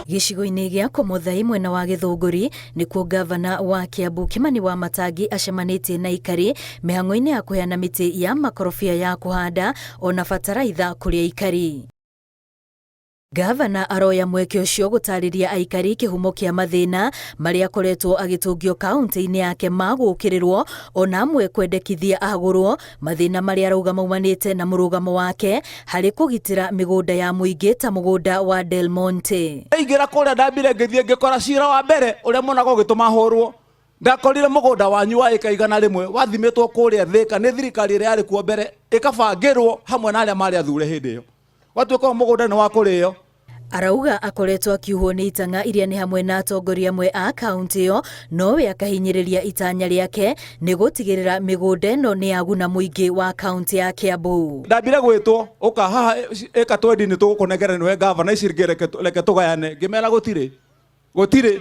Gĩcigo-inĩ gĩa Komothai mwena wa Gĩthũngũri nĩkuo ngavana wa Kiambu Kimani Wamatangi acemanĩtie na aikari mĩhang'o-inĩ ya kũheana mĩtĩ ya makorobia ya kũhanda ona bataraitha kũrĩ aikari. Ngavana aroya mweke ũcio gũtarĩria aikari kĩhumo kĩa mathĩna marĩa akoretwo agĩtũngio kaunti-inĩ yake ma gũũkĩrĩrwo ona amwe kwendekithia agũrwo, mathĩna marĩa arauga maumanĩte na mũrũgamo wake harĩ kũgitĩra mĩgũnda ya mũingĩ ta mũgũnda wa Del Monte. Ndaingĩra kũrĩa ndambire ngĩthiĩ ngĩkora cira wa mbere ũrĩa monaga ũgĩtũma hũrwo. Ndakorire mũgũnda wanyu wa ĩka 100 wathimĩtwo kũrĩa Thĩka nĩ thirikari ĩrĩa yarĩ kuo mbere ĩkabangĩrwo hamwe na arĩa marĩ athure hĩndĩ ĩyo. Gwatuĩka mũgũnda nĩ wa kũrĩo. Arauga akoretwo akiuhwo nĩ itang'a iria nĩ hamwe na atongoria amwe a kaunti ĩyo, nowe akahinyĩrĩria itanya rĩake nĩ gũtigĩrĩra mĩgũnda ĩno nĩ yaguna mũingĩ wa kaunti ya Kiambu. Ndambire gwĩtwo ũka haha ĩka twendi nĩ tũgũkũnengera nĩwe gavana ici ingĩ reke tũgayane, ngĩmera gũtirĩ gũtirĩ.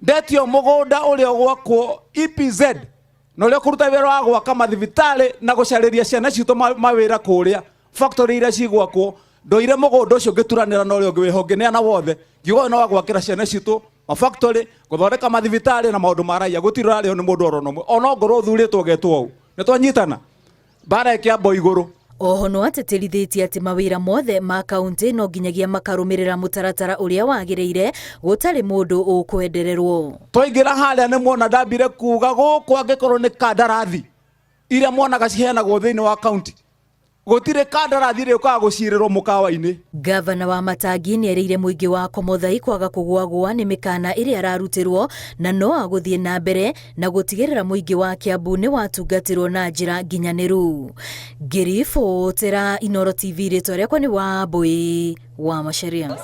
Ndetio mũgũnda ũrĩa ũgwakwo EPZ na ũrĩa ũkũruta wĩra wa gwaka mathibitarĩ na gũcarĩria ciana citũ mawĩra kũrĩa factory iria cigwakwo, ndoire mũgũnda ũcio ngĩturanĩra na ũrĩa ũngĩ wĩho ngĩneana wothe, ngiuga ũyũ no wa gwakĩra ciana citũ mafactory, gũthondeka mathibitarĩ na maũndũ ma raia. Gũtirĩ ũrarĩhwo nĩ mũndũ oro na ũmwe, ona ongorwo ũthurĩtwo ũgetwo ũũ. Nĩ twanyitana mbara ĩkĩambwo igũrũ. Oho no atĩtĩrithĩtie atĩ mawĩra mothe ma kaunti no nginyagia makarũmĩrĩra mũtaratara ũrĩa wagĩrĩire gũtarĩ mũndũ ũkwendererwo. Twaingĩra harĩa nĩ mwona ndambire kuga gũkũ angĩkorwo nĩ kandarathi iria mwonaga ciheanagwo thĩinĩ wa kaunti, gũtirĩ kandarathi ĩrĩũkaga gũcirĩrwo mũkawa-inĩ. Gavana wa Matangi nĩ erĩire mũingĩ wa Komothai kwaga kũgũagũa nĩ mĩkana ĩrĩa ararutĩrwo na no agũthiĩ na mbere na gũtigĩrĩra mũingĩ wa Kiambu nĩ watungatĩrwo na njĩra nginyanĩru. Ngĩribotera Inooro TV, rĩtwa rĩakwa nĩ Wambui wa Macharia.